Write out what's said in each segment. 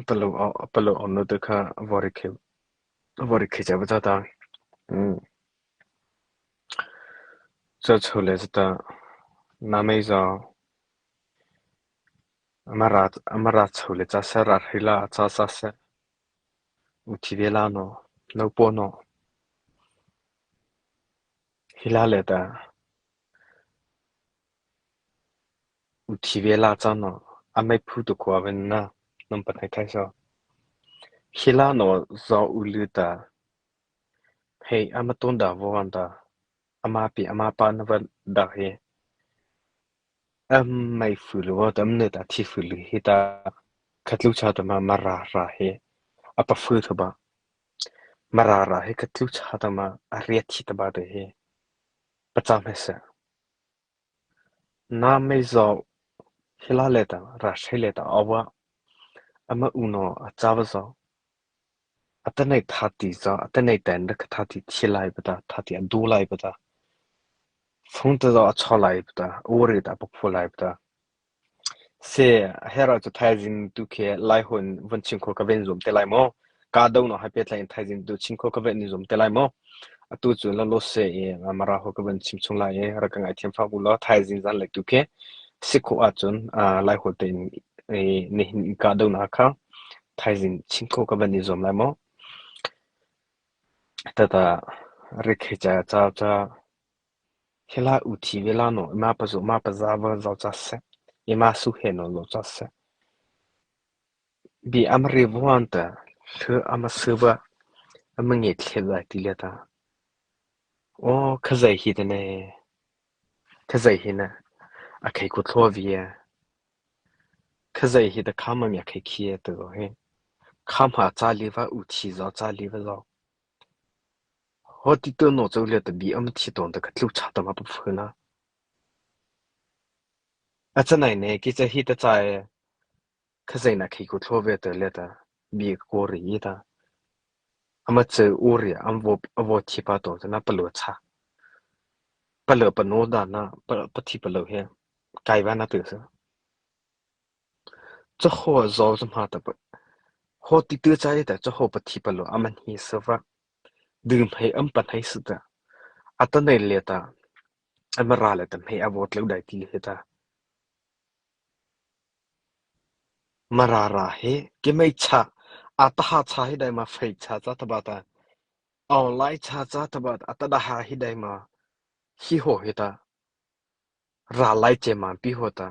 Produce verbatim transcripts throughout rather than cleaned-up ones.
palôh, palôh ano ta kha, a vaw rei khei, a vaw rei khei cha ba cha ta. Cha chô liata cha ta, nama zao, Mara, Mara chô liata cha sala, râh hei la cha cha sala, u thi vei la no, no pô no. Hei la liata, u thi vei la cha no, ama phu tu khua ven na, nama pathai thai so. Hei la no zao u liata, hei ama tao da vaw an ta, ama pi ama pa na va da he. Ama phu lu vaw ta, ama na ta thi phu lu heta, khatlu cha ta ma Mara râh he, a paphu tho ba. Mara râh he khatlu cha ta ma, a ria thi ta ba de he. Pachâ mei sa. Nama zao, hei la liata, râh hei liata, a vaw, ama u no, a cha ba zao. Atanoh thati zao, atanoh ta nda kha thati thi lai ba ta, thati a du lai ba ta. Phone ta zao a chô lai ba ta, a ri ta a paphu lai ba ta. Se, hera chu thaizing tu khe lai hon van chim kho ka ven zom te lai mo. Ka do no ha pe tlai thaizing tu chim kho ka ven ni zom te lai mo. A tu chu la lo se e, a Mara ho ka van chim chung lai e, ra ka ngai thiam fa bu lo thaizing zan lai tu khe. Se kho a chun, a, lai ho te in, e, ni hin ka do na kha. Thaizing chim kho ka van ni zom lai mo. Ta ta, re khe cha cha cha. Hei la u thi vei la no, eima pazo, eima paza va zao cha se. Eima su he no zao cha se. Bi ama ri vaw an ta, lhe ama su va, ama nge thle zai ti liata. O, Khazoh hi ta ne. Khazoh hi na. A khei ko thlo vei a. Khazoh hi ta kha ma mi a khei khia ta he. Kha ma cha li va u thi zao cha li va zao. Ho ti to no cho liata bi ama thi to ta khatlu cha ta ma paphu na. A cha nai ne, ki cha hi ta cha e. Khazoh na khei ko thlo vei ta liata, bi ko ri ta. Ama cha u ri, ama vaw, a vaw thi pa to ta na palôh cha. Palôh pa no da na, pa, pa thi palôh he. Kai va na tu sa. Cha ho zao cha ma ta pa. Ho ti to cha e ta, cha ho pa thi palôh, ama hi sa va. Dum hei ama pa hei sa ta. Atanoh liata, ama râh liata hei a vaw tlo dai ti he ta. Mara râh he, ki mei cha, a ta ha cha hi dai ma fei cha cha ta ba ta. Au lai cha cha ta ba ta, a ta da ha hi dai ma. Hi ho he ta. Râh lai che ma pi ho ta.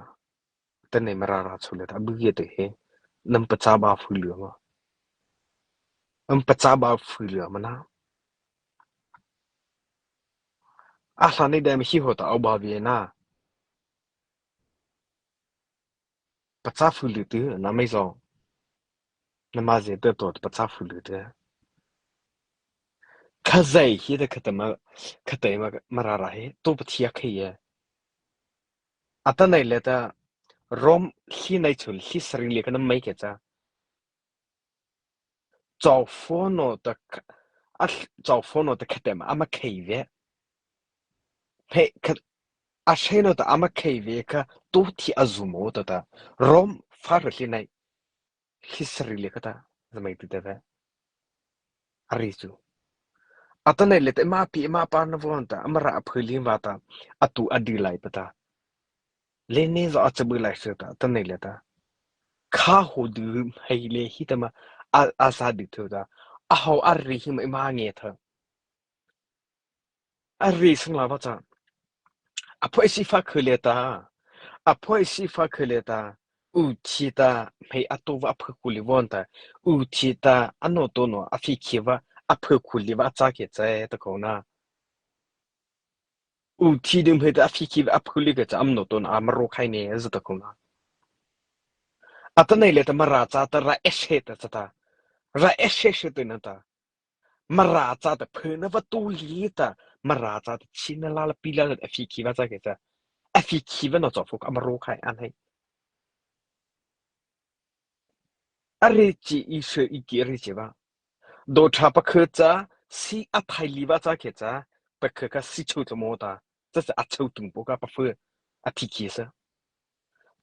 Atanoh Mara râh chô liata, a bu ye te he. Nama pachâ ba phu lu ma. Ama pachâ ba phu lu ma na. A hla ni dai ma hi ho ta au ba vei na. Pachâ phu lu tu, nama zao. Nama ze te to pachâ phu lu tu. Khazoh hi ta kha ta ma, kha ta ma Mara râh he, to pa thi a khei e. Atanoh liata, Rom hli nai chul, hli sari liata ka na mai ke cha. Chau pho no ta kha, a hl-, chau pho no ta kha ta ma, ama khei vei. Hei, kha, a sei no ta ama khei vei kha, to thi a zu mo ta ta. Rom fa ri hli nai. Hli sari liata ka ta, za mai tu ta vei. A ri chu. Atanoh liata, eima pi, eima pa na vaw an ta, ama râh a phu li va ta, a tu a di lai pa ta. Le ne zao a cha bu lai sa ta, atanoh liata. Kha ho du hei le hi ta ma, a, a sa du tho ta. A ho a ri hi ma eima nge tha. A ri sung la va cha. A phoih si fa khu liata. A phoih si fa khu liata. U thi ta, hei a to va a phu khu li vaw an ta. U thi ta, a no to no, a phi khi va, a phu khu li va a cha ke cha e ta ko na. U thi dum hei ta a phi khi a phu li ke cha ama no to na a ma ro khai ne za ta ko na. Atanoh liata Mara cha ta râh e se ta cha ta. Râh e se se tu na ta. Mara cha ta phu na va tu li ta. Mara cha ta chi na la la pi la a phi khi va cha ke cha. A phi khi va no cho phu a ma ro khai an hei. A ri chi i se i ki ri chi va. Do tha pa khu cha si a thai li va cha ke cha. Pa khu ka si chô tlo mo ta. Cha sa a chô tung po ka pa phu. A thi khi sa.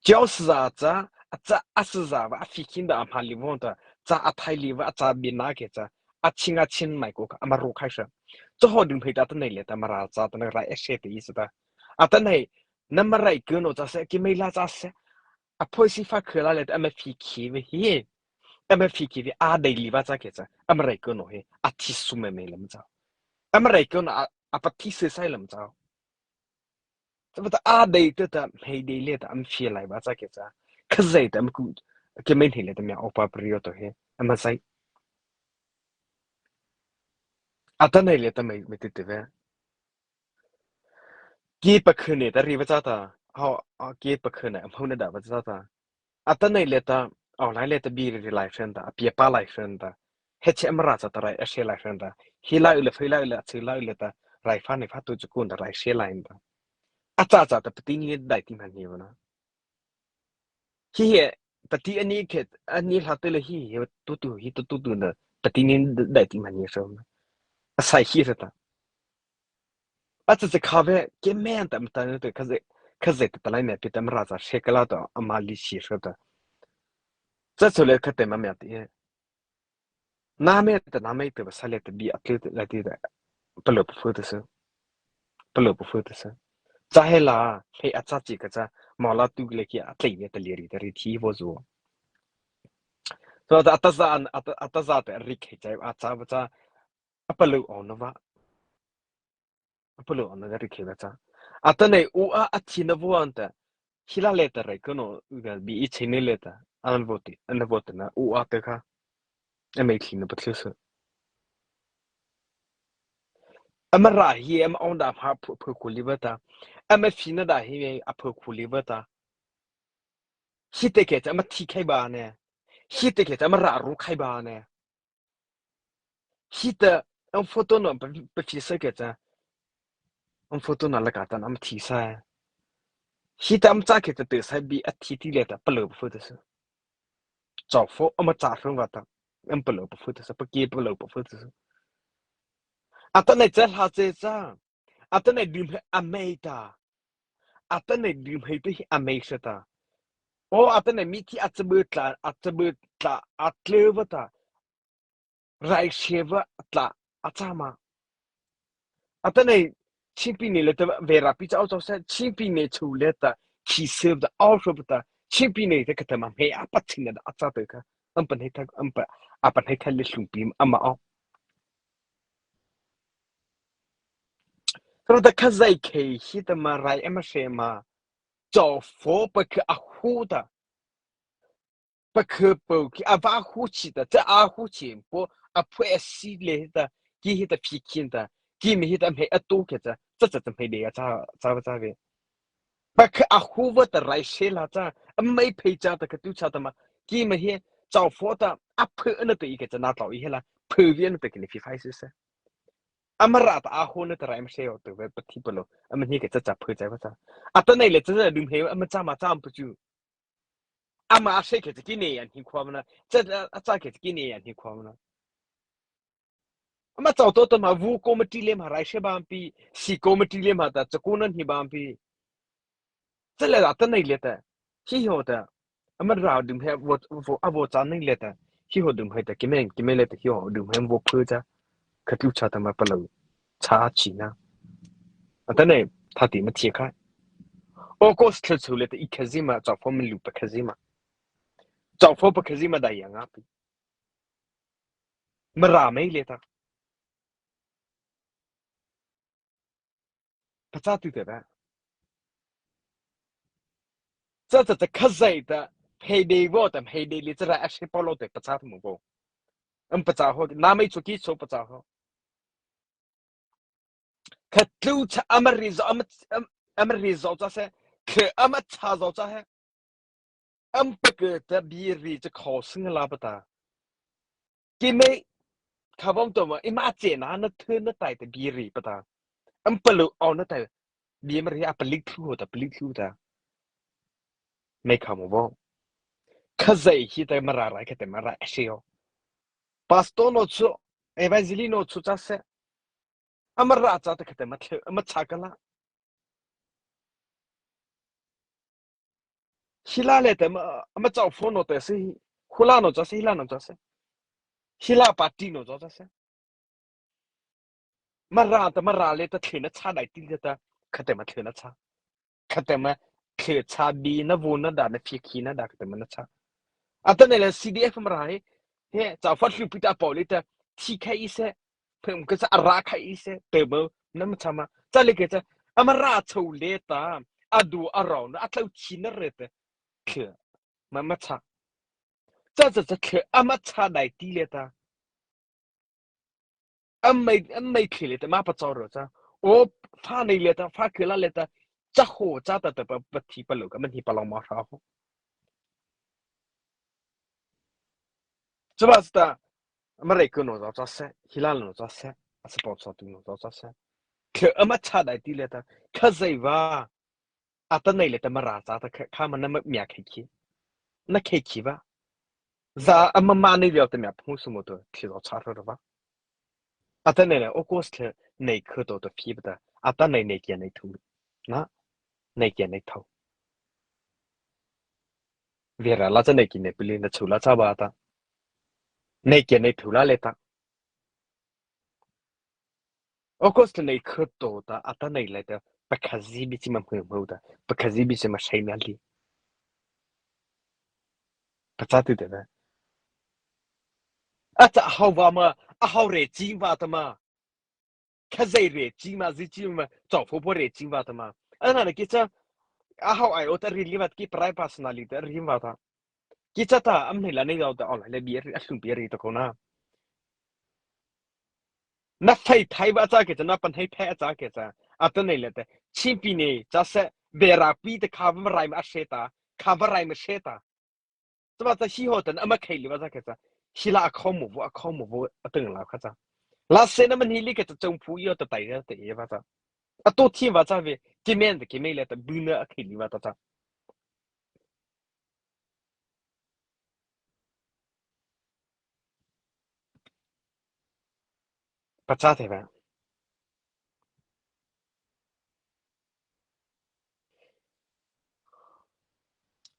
Chiao sa cha a cha a sazapa a phikhinda a hmâ leipa ta, cha a thai leipa a châ bie na kei cha, a ching a ching mai ko kha ama ro khai sa. Cha hawh dum hei ta, atanoh liata Mara cha ta na rai a se te i sa ta. Atanoh, na Mara ei ko no cha se, keimo la cha se. A phoisi pha kho la liata ama phikhi vei hi. Ama phikhi vei a dei leipa cha kei cha, a Mara ei ko no hi, a thi su me me lam cha. A Mara ei ko no a, a pa thi se sai lam cha. Chapa ta a dei ta ta, hmei dei liata ama phia lai pa cha kei cha. Khazia ta ama ku, keimo hei liata mia o pa prio to he, ama sai. Atanoh liata mei, mei ti ti ve. Ki pa khone ta ri pa cha ta, hao, a ki pa khone, a hmau na da pa cha ta. Atanoh liata, aw lai liata bi ri lai shen ta, a pia pa lai shen ta. He che Mara cha ta rai a se lai shen ta. Hi lai u le, phei lai u le, a chu lai u le ta, rai pha ne pha tu chu kun ta rai se lai ta. A cha cha ta pati ni dai ti man hi va na. Hi hi, pati ani khe, ani hla te le hi hi, tu tu, hi tu tu tu na, pati ni dai ti man hi so na. A sai hi sa ta. A cha cha kha ve, keimo ta ma ta na te, khazia, khazia ta ta lai me pi ta Mara cha se ka la ta, ama li si so ta. Cha chu le kha te ma me ti. Na me ta, na me ta ba sa le ta bi a tlu la ti ta. Palôh pa phu ta sa. Palôh pa phu ta sa. Cha he la, he a cha chi ka cha, ma la tu le ki a tlei ve ta le ri ta ri thi vo zo. So ta ta za, a ta, a ta za ta ri khe cha, a cha ba cha, a palôh aw na va. A palôh aw na ri khe va cha. Atanoh u a a thi na vo an ta. Hi la le ta rai ko no, u ga bi i che ne le ta. An vo ti, an vo ti na, u a te kha. A mei thi na pa thlu sa. Ama ra hi, ama aw da hmâ phu, phu khu li va ta. Ama phi na da hi, a phu khu li va ta. Hi te kei cha, ama thi khai ba ne. Hi te kei cha, ama ra ru khai ba ne. Hi ta, ama photo no pa, pa phi sa kei cha. Ama photo no la ka ta na ama thi sa. Hi ta ama cha kei cha te sa bi a thi ti le ta palôh pa phu ta sa. Chau pho ama cha hrung va ta. Ama palôh pa phu ta sa, pa ki palôh pa phu ta sa. Atanoh cha hla che cha. Atanoh dum he a mei ta. Atanoh dum he te hi a mei sa ta. O atanoh mi thi a cha bu tla, a cha bu tla, a tle va ta. Rai se va tla a cha ma. Atanoh chimpi ni le ta ve ra pi cha o cha sa chimpi ni chu le ta ki se ta o so ta chimpi ni ta ka ta ma me a pa chin da a cha ta ka. Am pa nei ta am pa a pa nei ta le hlum pi ama o. Tro ta khazia kei hi ta ma rai ama se ma. Chau pho pa kha a hu ta. Pa kha po ki a va hu chi ta, cha a hu chi po, a phu a si le ta, ki hi ta phi kin ta, ki mi hi ta hmei a to ke ta, cha cha cha hmei de a cha, cha va cha ve. Pa kha a hu va ta rai se la cha, a mei phei cha ta ka tu cha ta ma, ki mi hi, chau pho ta, a phu a na ta i ke cha na tau i he la, phu vi a na ta ki ni phi fai se se. A ma ra ta a hu na ta rai ma se o tu ve pa thi pa lo, a ma ni ke cha cha phu cha va cha. Atanoh le cha cha dum he, a ma cha ma cha am pu chu. Ama a se kei cha ki ne yan hi khua ma na. Cha a cha kei cha ki ne yan hi khua ma na. Ama chau to to ma vu committee le ma rai se ba pi, si committee le ma ta cha ko nan hi ba pi. Cha le la ta nei le ta. Hi ho ta. Ama ra dum he vo, vo, a vo cha nei le ta. Hi ho dum he ta ki men, ki men le ta hi ho dum he vo phu cha. Ka tu cha ta ma pa lo. Cha chi na. Atanoh, tha ti ma thi khai. August thla chu le ta i kha zi ma, chau pho ma lu pa kha zi ma. Chau pho pa kha zi ma da ya nga pi. Ma ra mei le ta. Pa cha tu te ba. Cha cha cha khazia ta, hmei de vo ta, hmei de le cha ra a se pa lo te pa cha tu mo vo. Am pa cha ho, na mei chu ki chu pa cha ho. Kha tlu cha ama ri zo, ama, ama, ama ri zo cha se, kha ama cha zo cha he. Am pa kha ta bi ri cha khau sing la pa ta. Ki mei, kha vom to ma, i ma che na, na thu na tai ta bi ri pa ta. Am pa lu au na tai, bi ma ri a pa lik thu ho ta, pa lik thu ta. Mei kha mo vo. Khazia hi ta ma ra rai kha ta ma ra a se ho. Pastor no chu, evangelist no chu cha se. Ama ra cha ta kha ta ma thlu, ama cha ka la. Hila liata ma, ama châ pho no ta si, hula no châ si, hila no châ si. Hila party no châ si. Mara ta Mara liata thei na châ daihti liata, khata ma thei na châ. Khata ma thei châ bi na vo na da na phi khi na da khata ma na châ. Atanoh liata C D F Mara he, he châ pho hluhpi ta a pao liata, thi khai ei se, phem ka châ a ra khai ei se, te mo na ma châ ma. Châ liata kei châ, a Mara chô liata, a du a rao na, a tlô chi na re te, thei ma ma châ. Châ châ châ thei ama châ daihti liata. Ama, ama thei liata ma pachâ ro châ. O, pha nei liata, pha kila liata. Châ ho châ ta ta pa, pa thi pa lo ka, ma thi pa lo ma ra ho. Châ ba sta, Mara ko no châ châ se, hila no châ se, a sa pao châ tu no châ châ se. Thei ama châ daihti liata, Khazoh va. Atanoh liata Mara châ ta kha, kha ma na ma mia khai khi. Na khai khi va. Za ama ma nei liata mia phu su mo to, thei zo châ ro va. Atanoh liata August liata nei kha to to phi ba ta. Atanoh nei kia nei thu. Na, nei kia nei thu. Vera la châ nei ki nei pili na chu la châ ba ta. Nei kia nei thu la liata. August nei kha to ta, atanoh liata, pakhazy bi chi ma hmu hmu ta, pakhazy bi chi ma sai na li. Pachâ tu te na. A châ hao va ma, a hao re chi va ta ma. Khazoh re chi ma, zi chi ma, châ pho pho re chi va ta ma. Ana na kei châ, a hao ai o ta ri li va ta, kei prai personally ta ri va ta. Kei châ ta, am nei la nei zao ta, o la le bi ri, a hlum bi ri ta ko na. Na phei thai va châ kei châ, na pan hei phei a châ kei châ. Atanoh liata, chimpi nei, châ se, bera pi ta kha va rai ma a se ta, kha va rai ma se ta. Châ ba ta hi ho ta, ama khai li va châ kei châ. Hila a khao mo vo, a khao mo vo, a teng la kha châ. La se na man hi li kei châ, chong phu yo ta tai ya ta e va châ. A to thi va châ ve, ki men ta ki mei liata, bu na a khai li va ta châ. Pachâ thei va.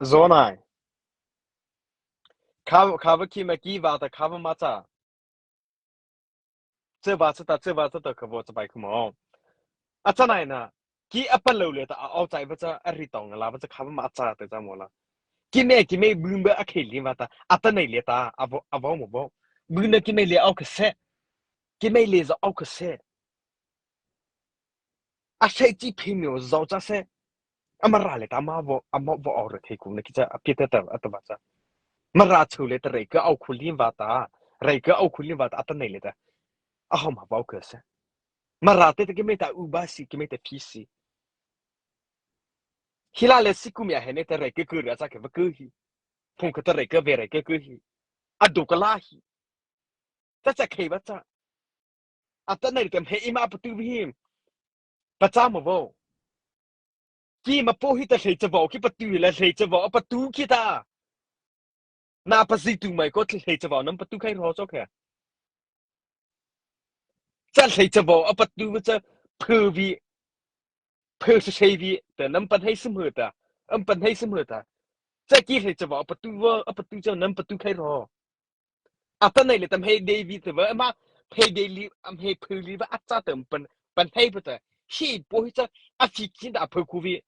Zo nai. Kha, kha va ki ma ki va ta kha va ma châ. Châ va châ ta, châ va châ ta kha vo châ bai kha mo. A châ nai na. Ki a pa lo liata, a ao chai va châ, a ri tong la va châ kha va ma châ ta châ mo la. Ki me, ki me bu ba a khai li va ta, atanoh liata, a vo, a vo mo vo. Bu na ki me li ao kha se. Ki me li za ao kha se. A sai chi phi myo zao châ se. A Mara liata ma vo, a ma vo ao re thei ku na kei châ, a pi ta ta, a ta va châ. Mara chô liata rei ka ao khu li va ta, rei ka ao khu li va ta, atanoh liata. A hao ma vo kha se. Mara te ta ki me ta u ba si, ki me ta phi si. Hila le si ku mi a he ne ta rei ka ku ra châ ke va ku hi. Phung ka ta rei ka ve rei ka ku hi. A du ka la hi. Châ châ khai va châ. Atanoh liata mhe i ma patu bi him. Pachâ mo vo. Ki ma po hi ta hlei châ vo, ki patu la hlei châ vo, a patu ki ta. Na pa zi tu mai ko hlei châ vo, nam patu khai ro chok he. Châ hlei châ vo, a patu va châ phu vi, phu se sei vi, ta nam pan hei sim hu ta, am pan hei sim hu ta. Châ ki hlei châ vo, a patu va, a patu châ nam patu khai ro. Atanoh liata mhe dei vi ta va, ama mhe dei li, am he phu li va, a châ ta pan, pan hei pa ta. Hi po hi châ, a phi kin ta phu ku vi.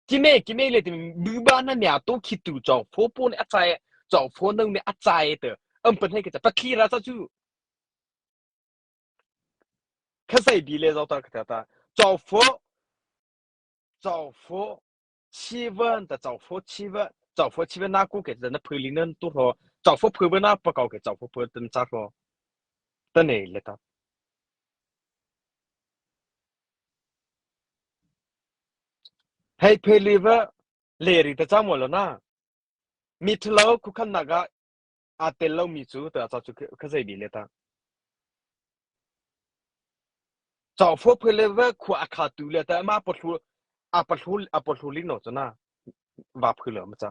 Ki me, ki me liata, bu ba na mia to ki tu châ pho po ne a chai, châ pho no ne a chai ta. Am pan hei ka ta, pa ki ra châ chu. Kha sai bi le zao ta ka ta ta. Châ pho, châ pho, chi va ta châ pho, chi va, châ pho, chi va na ku ke ta na phu li na tu ro. Châ pho phu va na pa kau ke châ pho phu ta na châ ro. Ta nei liata. Hei phe li va, le ri ta châ mo lo na. Mi thu lo khu khan na ga, a te lo mi chu ta châ chu kha, kha sai bi liata. Châ pho phe li va khu a kha tu liata, ma pa hlu, a pa hlu, a pa hlu li no châ na. Va phe lo ma châ.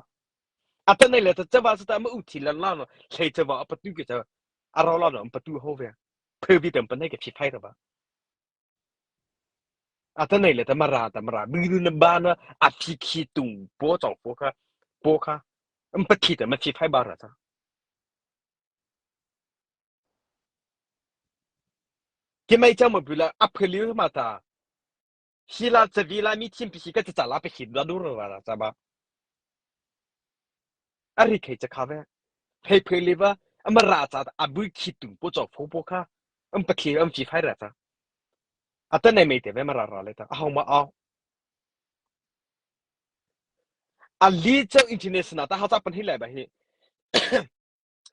Atanoh liata châ va châ ta ma u thi la la no, hlei châ va a patu ke châ. A ro la no, a patu ho ve. Phe vi ta pan hei ke phi phai ta va. Atanoh liata Mara ta Mara, bu na ba na, a phi khi tung po châ pho kha, po kha, ama pathi ta ama chi phai ba ra cha. Keimo cha ma bu la a phali ma ta. Hi la cha vi la mi thim pi hi ka cha cha la pi hi da du ra ra cha ba. A ri khei cha kha ve. Phei phei li va, ama ra cha a bu khi tung po cho pho po kha. Ama pathi ama chi phai ra cha. Atanoh mei te ve ma ra ra le ta. A hau ma a. A li chau international ta ha cha pan hi lai ba hi.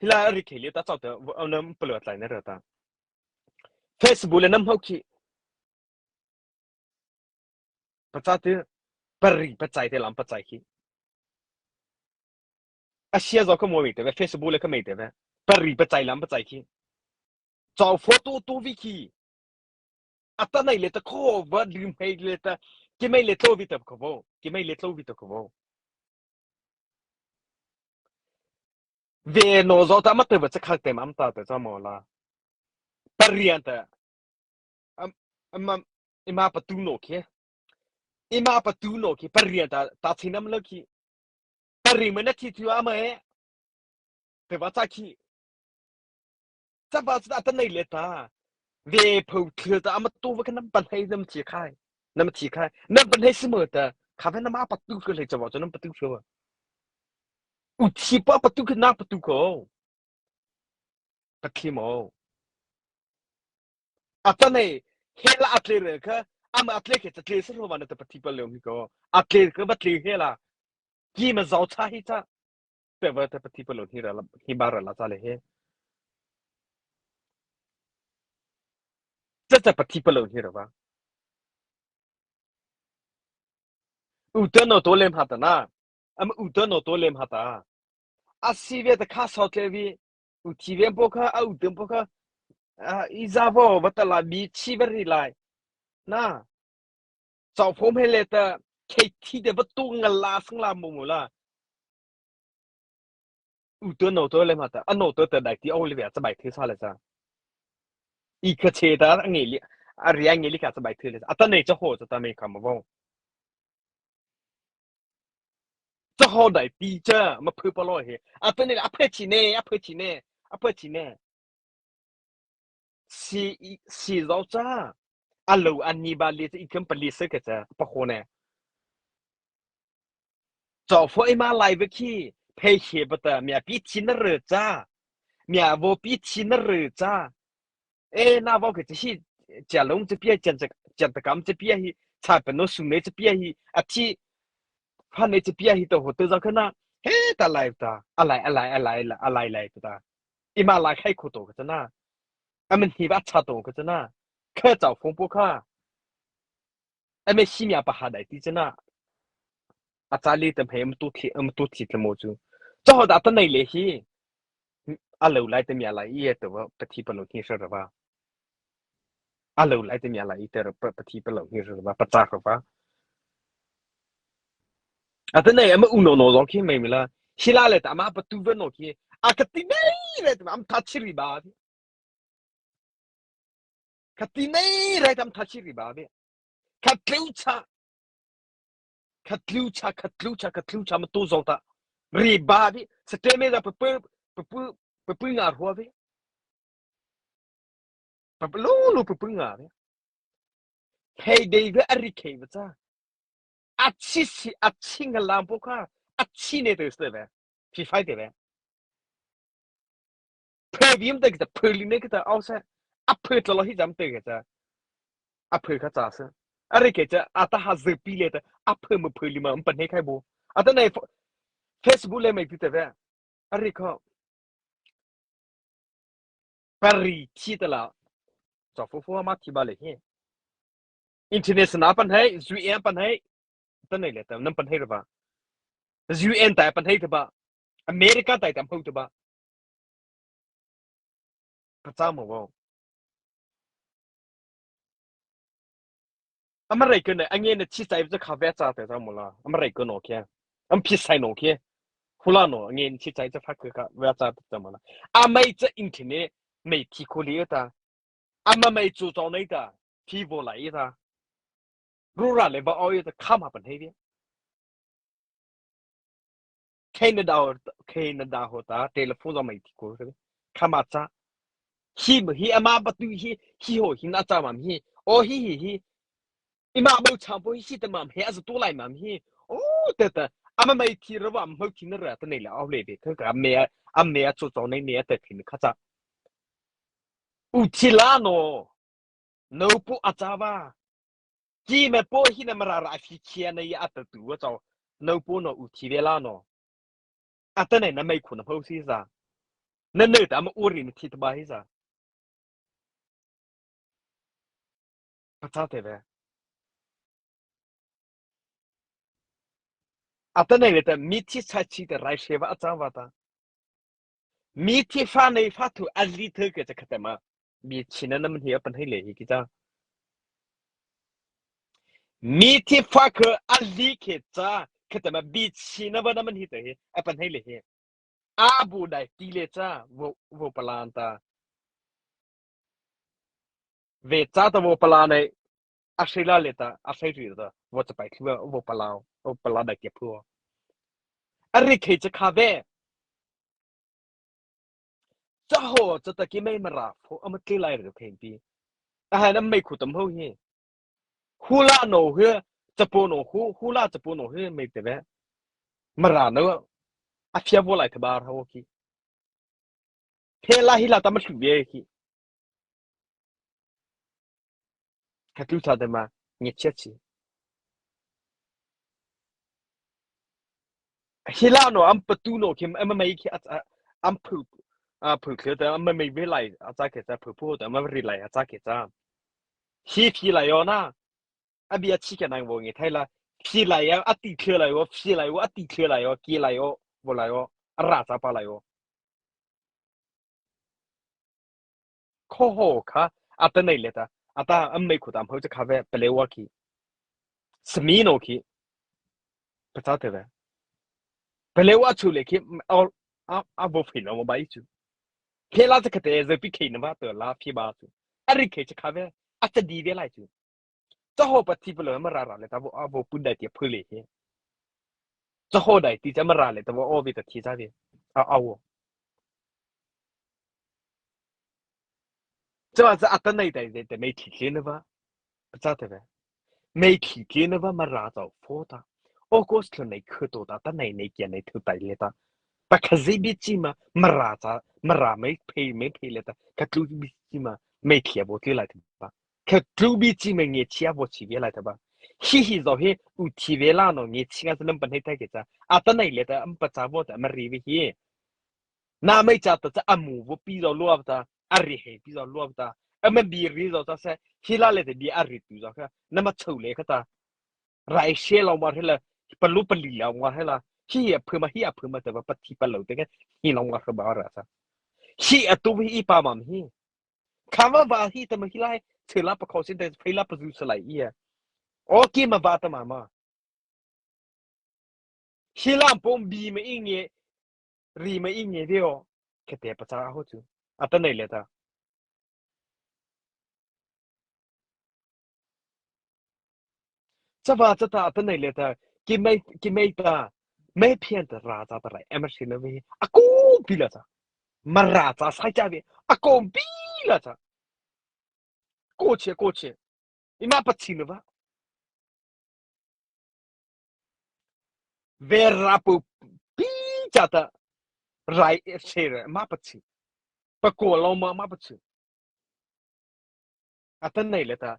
Hi la a ri khei li ta chau te, a nam palo tlai na ra ta. Facebook le nam hau khi. Pachâ te, pari pachai te lam pachai khi. A sia zo ka mo mi te ve, Facebook le ka mi te ve. Pari pachai lam pachai khi. Chau photo to vi khi. Atanoh le ta kho va lim hei le ta. Keimo le to vi ta kho vo. Keimo le to vi ta kho vo. Ve no zo ta ma te va cha kha te mam ta te cha mo la. Parian ta. Am, am, am, ima patu no khi. Ima patu no khi. Parian ta, ta chi nam lo khi. Pari ma na thi thu ama e. Te va cha khi. Cha va cha ta nei le ta. Ve pho thlu ta ama tu va ka nam pan hei nam chi khai. Nam chi khai. Nam pan hei si mo ta. Kha ve nam a patu khu le cha va cha nam patu khu. U chi pa patu khu na patu khu. Pathi mo. Atanoh, he la a tle re kha, ama a tle khe cha tle sa ro va na ta pathi palo hi ko. A tle kha va tle he la. Ki ma zau cha hi cha. Te va ta pathi palo hi ra la, hi ba ra la cha le he. Cha cha pathi palo hi ra va. U te no to lem ha ta na. Am u te no to lem ha ta. A si ve ta kha sau tle vi. U thi ve po kha, a u te po kha. A, i za vo, va ta la bi chi va ri lai. Na. Chau phom he le ta, khei thi te va tu nga la sang la mo mo la. U to no to le ma ta, a no to ta dai ti o le ve cha bai thi sa le cha. I kha che ta nge li, a ri a nge li kha cha bai thi le. Atanoh cha ho cha ta me kha ma vo. Cha ho dai ti cha, ma phu pa lo he. Atanoh a phe chi ne, a phe chi ne, a phe chi ne. Si, si zau cha. A lo a ni ba le cha i kam pa le se ke cha, pa ho ne. Chau pho i ma lai ve khi, phei he ba ta, mia pi thi na re cha. Mia vo pi thi na re cha. E, na vo ke chi hi, cha long cha pia, cha, cha, cha ta kam cha pia hi, cha pa no su ne cha pia hi, a thi, pha ne cha pia hi to ho te za kha na. He ta lai ta, a lai, a lai, a lai, a lai, lai ta. I ma lai khai kho to ka cha na. A min hi va cha to ka cha na. Kha chau phom po kha. A me si mia pa ha dai ti cha na. A cha li ta me am tu thi, am tu thi ta mo chu. Cha ho da ta nei le hi. A lo lai ta mia lai i ta va pathi palo hi sa ra va. A lo lai ta mia lai i ta ra pa, pathi palo hi sa ra va, pa cha ra va. Atanoh ama u no no zo khi me mi la. Hi la le ta ama patu ve no khi. A ka ti nei le ta am ta chi ri ba. Ka ti nei rai tam tha chi ri ba ve. Ka tliu cha. Ka tliu cha, ka tliu cha, ka tliu cha ma to zong ta. Ri ba ve. Sa te me za pe pe, pe pe, pe pe nga rua ve. Pe pe lo lo pe pe nga ve. Hei dei ve a ri khei ve cha. A chi si, a chi nga lam po kha. A chi ne te ste ve. Phi fai te ve. Phe vim te kita, phe li ne kita, au se. A phe tla lo hi jam te kita. A phe kha cha se. A ri ke cha, a ta ha ze pi le ta. A phe mo phe li ma, mpan he khai bo. A ta nei fo-, Facebook le mai pi te ve. A ri kho. Pari thi ta la. Cha fo fo ma thi ba le hi. International pan hai, U N pan hai. Ta nei le ta, nam pan hai ra ba. U N tai pan hai ta ba. America tai tam hau ta ba. Ka cha mo bo. Ama rai ka ne, a nge ne chi chai cha kha ve cha te cha mo la. Ama rai ka no ke. Am phi sai no ke. Hula no, a nge ne chi chai cha pha ka ve cha te cha mo la. A mai cha internet mai thi ko li ta. Ama mai chu chau nei ta. Phi vo lai ta. Ru ra le ba oi ta kha ma pan hai ve. Canada, Canada hawhta telephone zy mei thi ko, khâ ma cha. Hi ma hi ama patu hi, hi hawh hi na cha ma hi. O hi hi hi. Eima bo chang po hi si ta ma hi, a za tu lai ma hi. O ta ta. Ama mei thi ra wa, mo thi na ra ta nei la, o le ve, ka ka me, a me a cho cho nei me a ta thi na kha cha. U thi la no. No po a cha wa. Ki me po hi na Mara ra a phi chia na ya a ta tu wa cha. No po no u thi ve la no. Atanoh na mei khu na hmô si za. Na nô ta ama uri na thi ta ba hi za. Pachâ teh ve. Atanoh le ta mi thi sa chi ta rai se va a chang va ta. Mi thi fa nei fa thu a li thei ke cha kha ta ma. Bi chi na na man hi a pan hai le hi ki cha. Mi thi fa kha a li ke cha kha ta ma bi chi na va na man hi ta hi a pan hai le hi. A bu dai ti le cha vo, vo palan ta. Ve cha ta vo palan nei. A sei la le ta, a sei ri ta, vo cha pai thlu, vo palan, vo palan dai ke phu. A ri khei cha kha ve. Cha hawh cha ta ki mei Mara pho, ama tli lai ri khei pi. A hai na mei khu tam ho hi. Hu la no hi, cha po no hu, hu la cha po no hi, mei te ve. Mara no, a phia vo lai ta ba ra ho ki. He la hi la ta ma hlu ve ki. Ka tu ta de ma, nge chia chi. Hi la no, am pa tu no ki, am mei ki, a, a, am pu, a, pu kle ta, am mei ve lai, a cha ke cha, pu pu ta, am ri lai, a cha ke cha. Hi phi lai yo na. A bia chi ke nang vo nge thai la. Phi lai yo, a ti kle lai yo, phi lai yo, a ti kle lai yo, ki lai yo, vo lai yo, a ra cha pa lai yo. Kho ho kha, ata nei le ta, ata am mei khu tam ho cha kha ve, pale wa ki. Sami no ki. Pachâ teh ve. Pale wa chu le ki, a, a, a vo phi no mo bai chu. Phe la cha kha te, ze pi khei na va to la phi ba chu. A ri khei cha kha ve, a cha di ve lai chu. Cha ho pa thi pa lo Mara ra le ta vo, a vo pu dai ti phu le he. Cha ho dai ti cha Mara le ta vo, o ve ta thi cha ve. A, a vo. Cha va cha ata nei dai de, de mei thi le na va. Pachâ teh ve. Mei thi le na va Mara cha pho ta. August lo nei khu to ta, ta nei nei kia nei thu tai le ta. Pa kha zi bi chi ma, Mara cha, Mara mei phe, mei phe le ta. Ka tlu bi chi ma, mei thi a vo tli lai ta ba. Ka tlu bi chi ma nge chi a vo chi ve lai ta ba. Hi hi zo hi, u thi ve la no, nge chi nga sa nam pan hei tai ke cha. Ata nei le ta, am pa cha vo ta, ma ri ve hi. Na mei cha ta cha a mu vo pi zo lua ta, a ri he pi zo lua ta. A ma bi ri zo ta se, hi la le ta bi a ri tu zo kha. Na ma chau le kha ta. Rai se lo ma he la, pa lu pa li lo ma he la. Hi a phu ma, hi a phu ma ta ba pa thi pa lo te ke, hi lo ma kha ba ra sa. Hi a tu hi i pa ma hi. Kha ma ba hi ta ma hi lai, che la pa khau sin te, phe la pa zu sa lai i a. O ki ma ba ta ma ma. Hi la pom bi ma i nge, ri ma i nge ve o. Ke te pa cha ho chu. Ata nei le ta. Cha va cha ta ata nei le ta. Ki mei, ki mei ta. Mei phian ta ra cha ta rai. Em shi na ve. A ko bi la cha. Ma ra cha sai cha ve. A ko bi la cha. Ko che, ko che. I ma pa chi na va. Vera pu pi cha ta rai e se re ma pa chi. Pa ko lo ma ma pa chi. Ata nei le ta.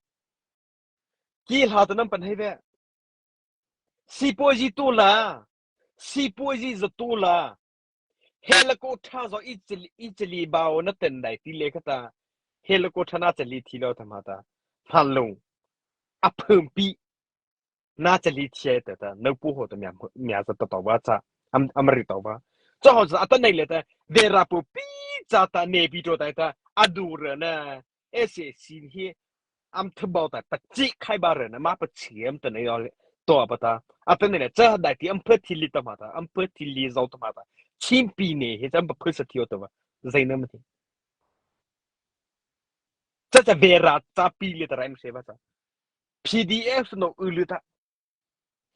Ki la ta nam pan hei ve. Si po ji tu la. Si po ji za tu la. He la ko tha zo i chili, i chili bao na ten dai ti le kha ta. He la ko tha na chili thi lo ta ma ta. Phan lo. A phum pi. Na chali thie ta ta, no pu ho ta mia, mia za ta ta wa cha, am, am ri ta wa. Cha ho za ta nei le ta, ve ra pu pi cha ta ne pi to ta ta, a du re na, e se si hi, am thu bao ta, pa chi khai ba re na, ma pa chi am ta nei yo le, to pa ta. A ta nei le, cha dai ti am phe thi li ta ma ta, am phe thi li zau ta ma ta. Chin pi ne, he cha am pa phe sa thi yo ta wa, zai na ma thi. Cha cha ve ra, cha pi le ta ra im se ba cha. P D F no u le ta.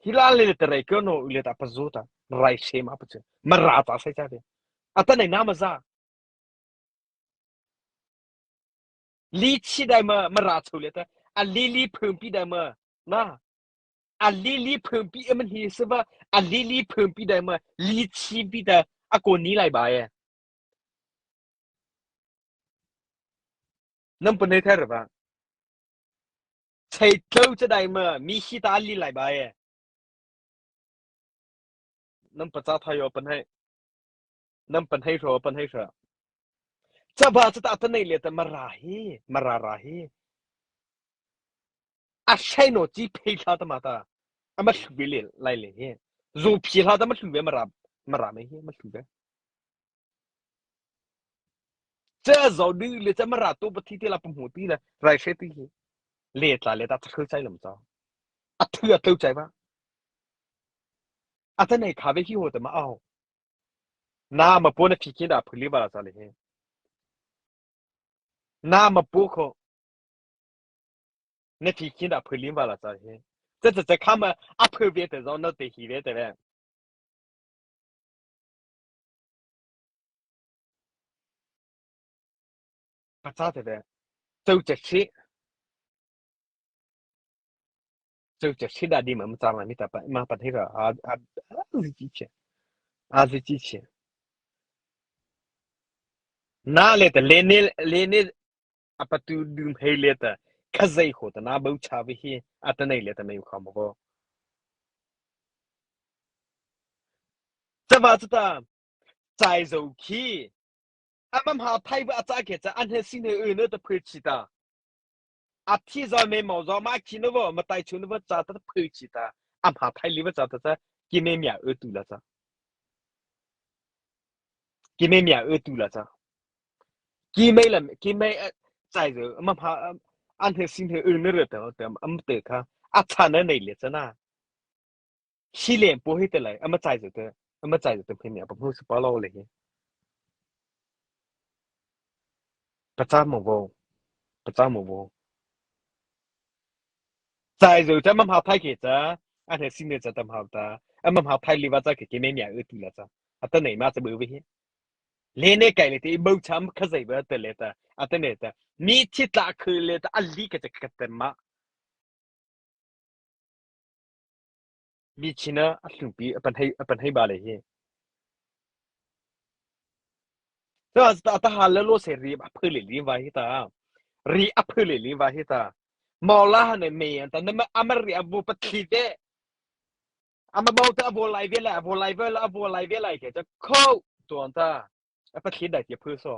Hi la le ta rei ko no u le ta pa zu ta. Rai se ma pa chu. Mara ta sai cha de. Atanoh nama za. Li chi dai ma, Mara chô liata. A li li phung pi dai ma. Na. A li li phung pi e man hi se ba. A li li phung pi dai ma. Li chi pi dai. A ko ni lai ba e. Nam pun nei thar ba. Chai tlô cha dai ma, mi hi ta li lai ba e. Nam pa cha tha yo pan hai. Nam pan hai ro, pan hai ro. Cha ba cha ta ta nei le ta Mara hi, Mara ra hi. A sai no chi phei hla ta ma ta. A ma hlu ve le, lai le hi. Zo phi hla ta ma hlu ve Mara, Mara me hi, ma hlu ve. Cha zo du le cha Mara to pa thi te la pa mu ti la, rai se ti hi. Le tla le ta thơ chai lam cha. A thơ a thơ chai ba. Atanoh kha ve hi ho ta ma ao. Nama po na phi kin da phuli ba la cha le hi. Nama po ko. Na phi kin da phuli ba la cha hi. Cha cha cha kha ma a phu ve te zo no te hi ve te ve. Pa cha te ve. Chô cha si. Chô cha si da di ma ma cha ma mi ta pa, ma pa thei ra. A, a, a zi chi chi. A zi chi chi. Na le ta le ne, le ne. A pa tu dum hei le ta, Khazoh ho ta na bau cha ve hi, atanoh le ta mei kha mo vo. Cha va cha ta, chai zo khi. A ma ma thai va a cha ke cha, an he sin he u no ta phu chi ta. A thi zo me mo zo ma khi no vo, ma tai chu no vo cha ta phu chi ta. A ma thai li va cha ta cha, ki me mia u tu la cha. Ki me mia u tu la cha. Ki me la, ki me, eh, chai zo, ma ma, eh, an he sin he u ne re ta, ta, am te kha. A cha na nei le cha na. Si le po he te lai, ama chai zo te, ama chai zo te me mia pa mu su pa lo le he. Pa cha mo vo. Pa cha mo vo. Chai zo cha ma ma thai ke cha, an he sin he cha ta ma ta. A ma ma thai li va cha ke ki me mia u tu la cha. Atanoh ma cha bu ve hi. Le ne kai le te bau cha ma Khazoh va te le ta. Atanoh ta. Mi thi ta khu le ta a li ke cha ka te ma. Mi chi na a hlung pi a pan hei, a pan hei ba le hi. Ta, ta, ta ha le lo se ri a phu le li va hi ta. Ri a phu le li va hi ta. Mo la ha ne me an ta, na ma, ama ri a vo pa thli ve. Ama mo ta a vo lai ve la, a vo lai ve la, a vo lai ve la ke cha ko. To an ta. A pa thli dai ti phu so.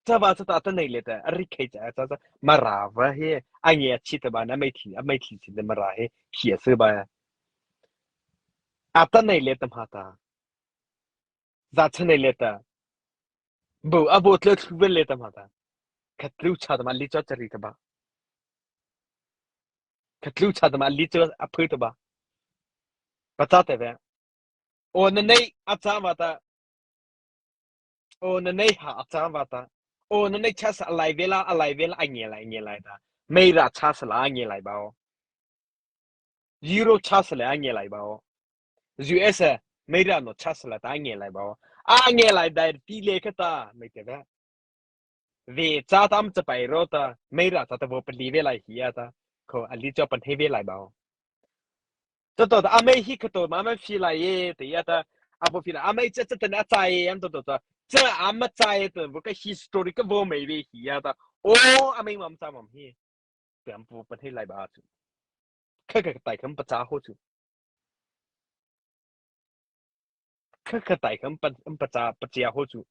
Cha va cha ta ta nei le ta, a ri khei cha, cha, cha, Mara va he, a nge a chi ta ba na mei thi, a mei thi chi ta Mara he, khi a se ba ya. A ta nei le ta ma ta. Za cha nei le ta. Bu, a bu tlô tlô ve le ta ma ta. Kha tlô cha ta ma li cha cha ri ta ba. Kha tlô cha ta ma li cha a phu ta ba. Pa cha ta ve. O na nei a cha va ta. O na nei ha a cha va ta. O na nei cha sa a lai ve la, a lai ve la, a nge lai, a nge lai ta. Mei ra cha sa la, a nge lai ba o. Euro cha sa la, a nge lai ba o. U S a, mei ra no cha sa la ta, a nge lai ba o. A nge lai dai ti le kha ta, mei te ve. Ve cha ta am cha pai ro ta, mei ra cha ta vo pa li ve lai hi a ta. Ko a li cha pan hei ve lai ba o. Cha to ta, a mei hi kha to, ma ma phi lai ye, te ya ta, a vo phi lai, a mei cha cha ta na cha ye, am to to ta. Cha a ma cha ye ta, vo ka history ka vo mei ve hi ya ta. O, a mei mam cha mam hi. Te am vo pan hei lai ba chu. Kha kha tai kham pa cha ho chu. Kha kha tai kham pa, pa cha, pa cha ho chu.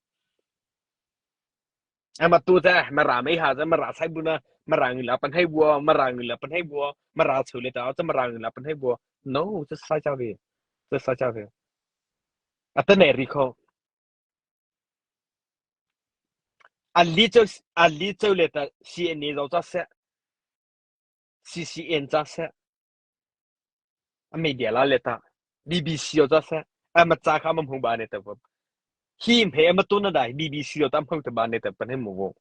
Ama tu cha, Mara mei ha cha, Mara sai bu na, Mara ngi la pan hei bu, Mara ngi la pan hei bu, Mara chu le ta, cha Mara ngi la pan hei bu. No, cha sai cha ve. Cha sai cha ve. A ta nei ri ko. A li chô, a li chô le ta C N A zo cha se. C C N cha se. A media la le ta. B B C zo cha se. A ma cha kha ma hmu ba ne ta vo. Hi mhe a ma tu na dai B B C zo ta hmu ta ba ne ta pan hei mo vo.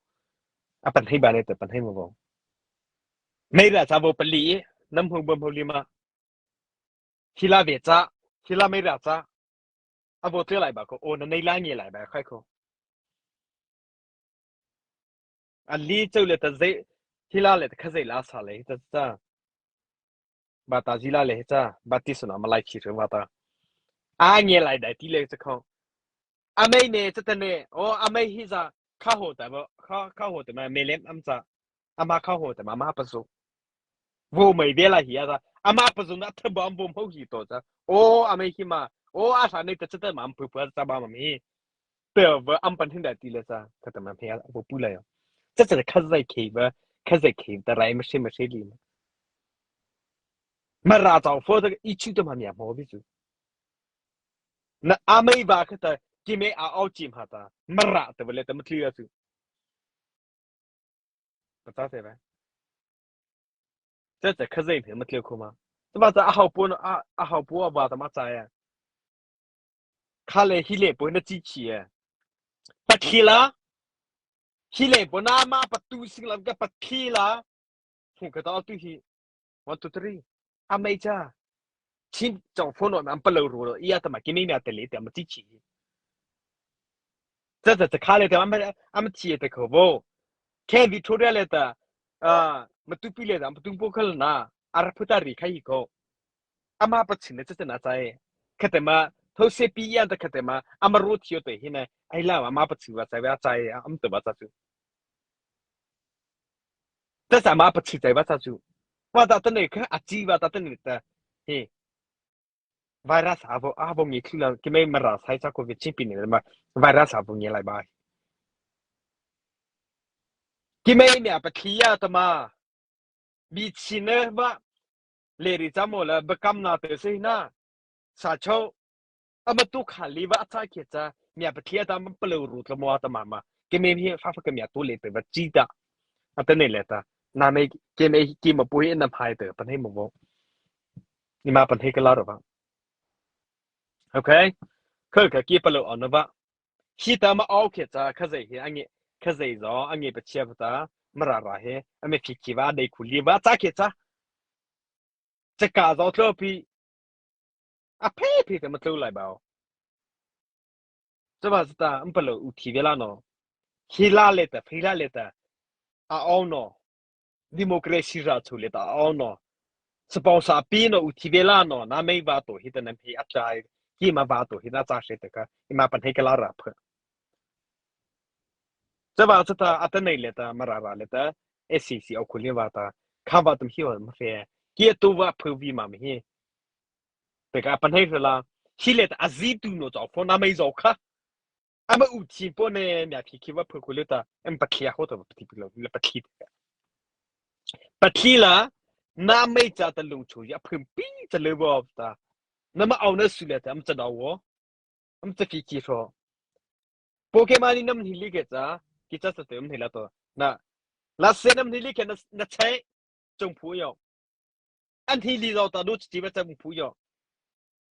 A pan hei ba ne ta pan hei mo vo. Mei ra cha vo pa li. nama hmô ba hmô lei ma, hi la vei cha, hi la mei ra cha, a vaw tlô lai ba ko, o na nei la nge lai ba khai ko. A li chô le ta zei, hi la le ta kha zei la sa le ta cha. Ba ta zi la le cha, ba ti su na ma lai chi su ba ta. A nge lai dai ti le cha ko. A mei ne cha ta ne, o a mei hi za, kha ho ta ba, kha, kha ho ta ma, me lem am cha. Ama kha ho ta ma, ma pa zo. Vaw mei vei la hi a za, ama pa zo na tha ba am vaw hmô hi to cha. O a mei hi ma, o a sa nei ta cha ta ma am pu pu cha ba ma mi. Te va am pan hin dai ti le cha, ka ta ma he a vaw pu la yo. Cha cha kha zei khe ba, kha zei khe ta rai ma se ma se li ma. Ma ra zao fo ta i chu ta ma mi a mo bi chu. Na a mei ba ka ta, ki mei a au chi ma ta, ma ra ta va le ta ma tli a chu. Pata se ba. Cha cha kha zei phe ma tlô ko ma. Cha ba cha a hau po na, a, a hau po a ba ta ma cha ya. Kha le hi le po na chi chi ya. Pa khi la. Hi le po na ma pa tu sing la ka pa khi la. Hmu ka ta tu hi. One, two, three. A mei cha. Chin chong phone no ma pa lo ro. Ia ta ma ki mei ma te le ta ma chi chi. Cha cha cha kha le ta ma, a ma chi ta ko bo. Khe Victoria le ta, ah, ma tu pi le ta, ma tu po kha la na, a ra phu ta ri kha hi ko. Ama pa chin ne cha cha na cha e. Kha te ma, tho se pi yan ta kha te ma, ama ro thio te hi na, ai la ma pa chin wa cha wa cha e, am ta ba cha chu. Cha cha ma pa chin cha wa cha chu. Wa ta ta ne kha a chi wa ta ta ne ta. He. Virus a vaw, a vaw nge thlu la, ki mei ma ra sai cha ko vi chin pi ne ma, virus a vaw nge lai ba. Ki mei mi a pa thli ya ta ma. Bi chi ne ba, le ri cha mo la, ba kam na te se na. Sa chô. A ma tu kha li ba cha khe cha, mi a pa thli ya ta ma pa lo ru tla mo ta ma ma. Ki mei mi fa fa ka mi a tu le te ba chi ta. A ta ne le ta. Na mei, ki mei, ki ma pu hi na phai te, pa nei mo bo. Ni ma pa nei ka la ro ba. Okay? Kha kha ki pa lo on ba. Hi ta ma au khe cha kha zei hi a nge, kha zei zo a nge pa chia ba ta, ma ra ra he, a me phi ki ba dei khu li ba cha khe cha. Cha ka zo tlo pi. A phe phe ta ma tlo lai ba o. Cha ba cha ta, um pa lo u thi ve la no. Hi la le ta, phi la le ta. A au no. Democracy ra chu le ta a au no. Sa pau sa pi no u thi ve la no, na mei va to hi ta na mei a tlai, ki ma va to hi na cha se ta ka, i ma pan he ka la ra pha. Cha va cha ta a ta nei le ta, ma ra ra le ta, S C C au khu le va ta, kha va tum hi o ma fe, ki tu va pha vi ma mi hi. Te ka pan he la, hi le ta a zi tu no cha fo na mei zo kha. Ama u thi po ne, mia phi ki va pha khu le ta, em pa thli a ho ta va pha thi pi lo, le pa thli. Pa thli la, na mei cha ta lung chu, ya phim pi cha le vo ta. Na ma au na su le ta, am cha da wo. Am cha phi ki ro. Po ke ma ni nam hi li ke cha, ki cha sa te am hi la to. Na, la se nam hi li ke na, na chai, chung phu yo. An hi li zo ta du chi va cha phu yo.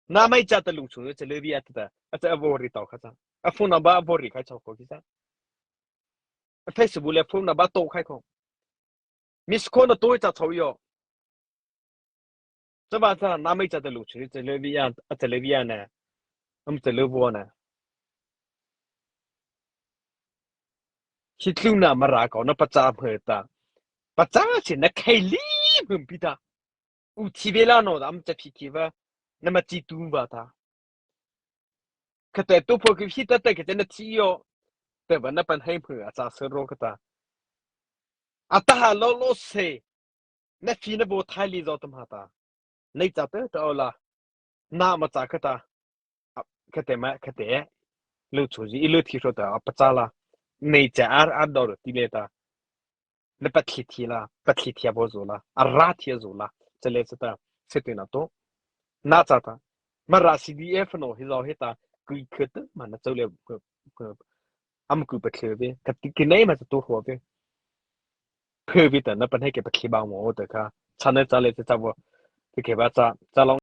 Na mei cha ta lung chu cha le vi a ta. A cha a vo ri tau kha cha. A phone number a vo ri khai chau ko ki cha. A Facebook le phone number to khai ko. Miss call na to cha chau yo. Cha ba cha na mei cha ta lung chu cha le vi a, a cha le vi a na. Am cha le vo na. Hi tlu na ma ra ko na pa cha mhe ta. Pa cha chi na khai li mhe pi ta. U thi ve la no da am cha phi ki va, na ma chi tu va ta. Ka te tu pho ki hi ta te ka te na chi yo. Te va na pan hai phu a cha se ro ka ta. A ta ha lo lo se. Na phi na bo thai li zo ta ma ta. Nei cha te ta o la. Na ma cha ka ta. A, ka te ma, ka te. Lu chu ji, i lu thi ro ta, a pa cha la. Nei cha ar, ar do ro ti le ta. Na pa thi thi la, pa thi thi a bo zo la, a ra thi a zo la, cha le cha ta, se te na to. Na cha ta, ma ra C D F no hi zo hi ta, kui khe te, ma na chau le, am kui pa thi ve, ka ti ki nei ma cha to ho ve. Phe ve ta, na pa nei ke pa thi ba mo ta ka, cha na cha le cha cha bo, ti ke ba cha, cha long